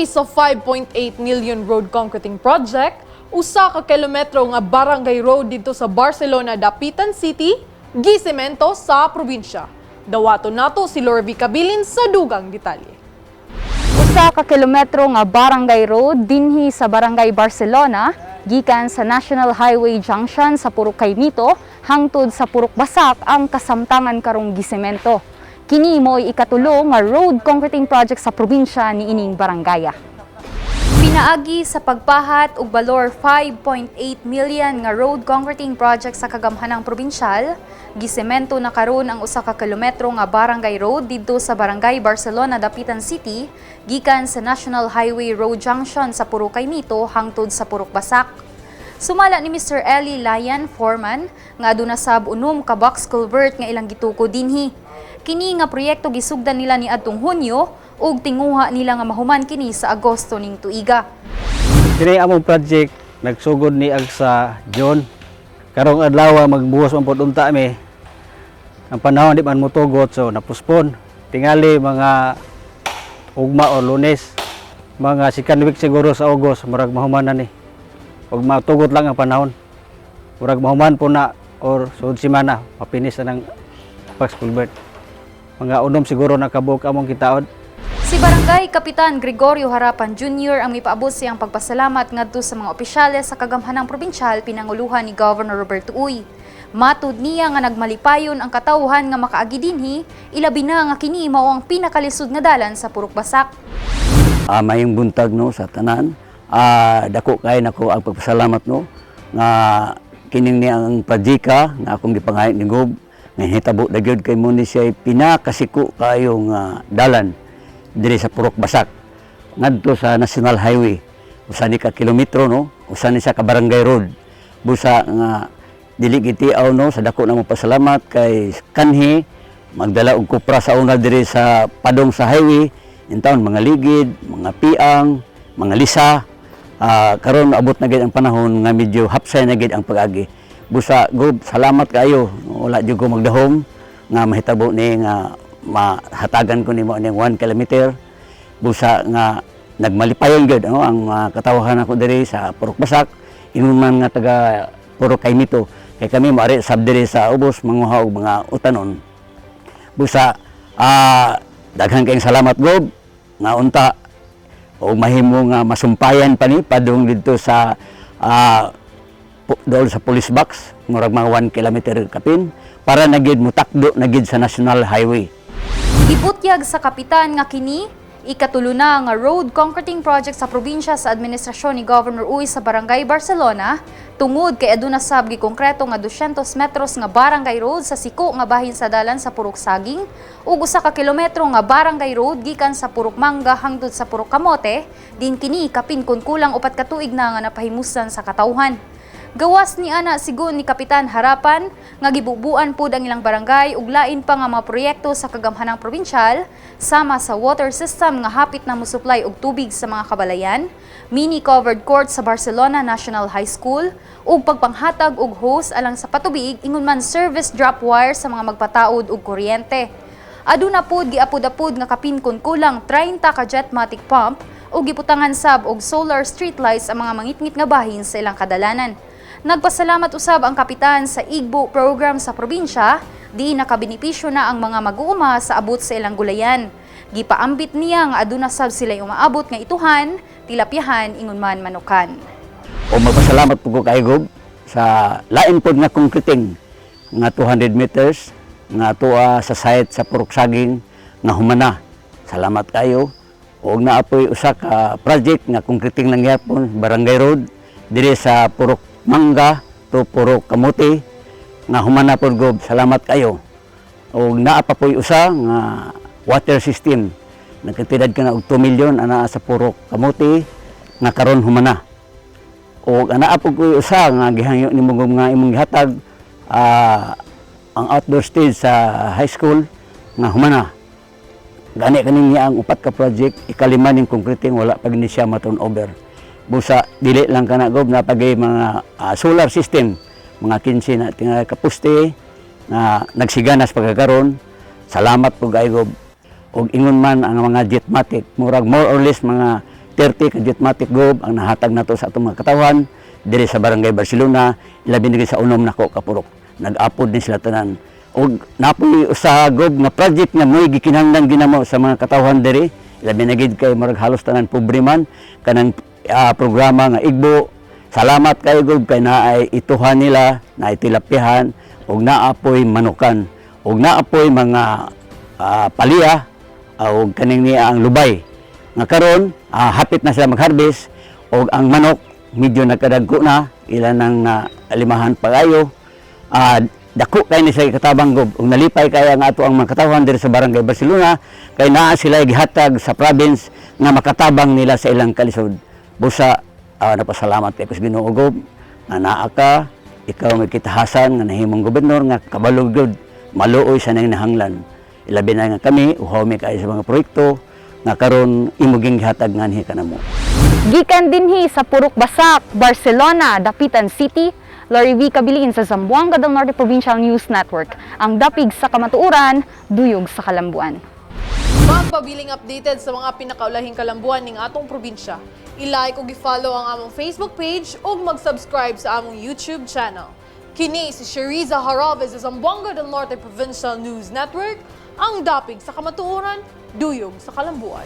Pinaagi sa 5.8 million road concreting project, usa ka kilometro nga barangay road didto sa Barcelona, Dapitan City, gisemento sa probinsya. Dawato nato si Lorvi Cabilin sa dugang detalye. Usa ka kilometro nga barangay road dinhi sa Barangay Barcelona gikan sa National Highway Junction sa Purok Kaymito hangtod sa Purok Basak ang kasamtangan karong gisemento. Kini mo'y ikatulo nga road concreting project sa probinsya niining barangaya. Pinaagi sa pagpahat og balor 5.8 million nga road concreting project sa kagamhanang probinsyal, gisemento na karon ang usa ka kilometro nga barangay road didto sa Barangay Barcelona, Dapitan City, gikan sa National Highway Road Junction sa Purok Kaymito hangtod sa Purok Basak. Sumala ni Mr. Eli Layan, foreman, nga aduna sab 6 ka box culvert nga ilang gituko dinhi. Kini nga proyekto gisugdan nila ni adtong Hunyo ug tinguha nila nga mahuman kini sa Agosto ning tuiga. Kini among project nagsugod ni ag sa June. Karong adlaw magbuhos man pud unta mi. Ang panahon di man motugot, so napospon. Tingali mga ugma o Lunes. Mga second week siguro sa August murag mahuman na ni. Ug matugot lang ang panahon. Murag mahuman po na or sud semana mapinis na ng box culvert. Mga 6 siguro nakabuok among kitaod. Si Barangay Kapitan Gregorio Harapan Jr. ang mipaabot siyang pagpasalamat ngadto sa mga opisyales sa kagamhanang probinsyal pinanguluhan ni Governor Roberto Uy. Matud niya nga nagmalipayon ang katawhan nga makaagi dinhi, ilabi na nga kini mao ang pinakalisod nga dalan sa Purok Basak. Mayong buntag, no, sa tanan. Dako kay nako ang pagpasalamat, no, nga kining ni ang projeka nga akong gipangayo ni Gob nga hitabo na gyud kay mo ni siya pinakasiko kayo nga dalan diri sa Purok Basak ngadto sa National Highway. Usa ni ka kilometro, no, usa ni sa ka barangay road. Busa nga dili gitiaw, no, sa dako na mo pasalamat kay kanhi magdala og kupra sa una diri sa padong sa highway intawn mga ligid, mga piang, mga lisa. Karon abot na gid ang panahon nga medyo hapsay na gid ang pag-agi. Busa, Gob, salamat kayo. Wala jud ko magdahom nga mahitabo ni nga mahatagan ko nimo ning 1 kilometer. Busa nga nagmalipayon gyud, no, ang katawahan ako diri sa Purok Basak, ingon man nga taga Purok Kaymito kay kami moari sab diri sa ubos manguha og mga utanon. Busa daghan kayong salamat, Gob, nga unta o mahimo nga masumpayan pa ni padung didto sa dool sa police box, murag mga 1 kilometer kapin para na gid mutakdo na gid sa national highway. Gibutyag sa kapitan nga kini ikatulo na nga road concreting project sa probinsya sa administrasyon ni Governor Uy sa Barangay Barcelona tungod kay aduna sab gikongkreto nga 200 metros nga barangay road sa siko nga bahin sa dalan sa Purok Saging ug usa ka kilometro nga barangay road gikan sa Purok Mangga hangtod sa Purok Kamote din kini kapin kun kulang 4 ka tuig na nga napahimusan sa katawhan. Gawas ni ana, sigon ni Kapitan Harapan nga gibubuan pud ang ilang barangay ug lain pa nga mga proyekto sa kagamhanang probinsyal sama sa water system nga hapit na mosupply og tubig sa mga kabalayan, mini covered court sa Barcelona National High School ug pagpanghatag og hose alang sa patubig ingon man service drop wire sa mga magpataod og kuryente. Aduna pud giapod-apod nga kapin kun kulang 30 ka jetmatic pump ug giputangan sab og solar street lights ang mga mangitngit nga bahin sa ilang kadalanan. Nagpasalamat usab ang kapitan sa Igbo program sa probinsya, di nakabenepisyo na ang mga mag-uuma sa abot sa ilang gulayan. Gipaambit niya nga aduna sab sila umaabot nga ituhan, tilapyahan ingon man manukan. O magpasalamat po ko kay Gob sa lain pod nga concreting nga 200 meters nga tuwa sa site sa Purok Saging nga humana. Salamat kayo. Og naapoy usa ka project nga concreting lang gyapon barangay road diri sa Purok Mangga to Purok Kamuti nga humana pod, Gob. Salamat kayo. Og naa pa po'y usa nga water system. Nagkatidad ka na og 2 million ana sa Purok Kamuti nga karon humana. O ana po ko usa nga gihangyo nimo nga imong gihatag ang outdoor stage sa high school nga humana. Gani kaning niya ang upat ka project, ikalima ning concreting, wala pa gini siya ma-turn over. Busa dili lang kana, Gob, na pagay mga solar system, mga 15 na tingali ka poste nga nagsiganas pagkakaron. Salamat po kay Gob. Og ingon man ang mga jetmatic, murag more or less mga 30 ka Jetmatic, Gob, ang nahatag nato sa atong mga katawhan diri sa Barangay Barcelona, ilabi na sa unom nako ka purok. Nag-apod ni sila tanan. Og napoy usa, Gob, nga project nga mo'y gikinahanglan ginamo sa mga katawhan diri, ilabi na gid kay murag halos tanan pobre man, kanang programa nga Igbo. Salamat kay Gob kay naay ituhan nila, naay tilapihan ug naapoy manukan ug naapoy mga palya ug kaning niya ang lubay nga karon hapit na sila mag-harvest, ug ang manok medyo nagkadagko na, ilan nang na limahan pagayo. Dako kay ni sa katabang, Gob, ug nalipay kaya nga ato ang mga katawhan diri sa Barangay Barcelona kay naa sila gihatag sa province nga makatabang nila sa ilang kalisod. Busa napasalamat kay kus Ginoo, Gob, nga naa ka, ikaw may kitahasan nga nahimong gobernador nga kabalo gyud maluoy sa nang nahanglan, ilabi na nga kami uhaw mi kaayo sa mga proyekto nga karon imo ging gihatag nganhi kanamo. Gikan dinhi sa Purok Basak, Barcelona, Dapitan City, Lori V. Cabilin sa Zamboanga del Norte Provincial News Network, ang dapig sa kamatuoran, duyog sa kalambuan. Magpabiling updated sa mga pinakaulahing kalambuan ning atong probinsya. I-like ug i-follow ang among Facebook page ug mag-subscribe sa among YouTube channel. Kini si Sheriza Haraves sa Zamboanga del Norte Provincial News Network, ang dapig sa kamatuoran, duyog sa kalambuan.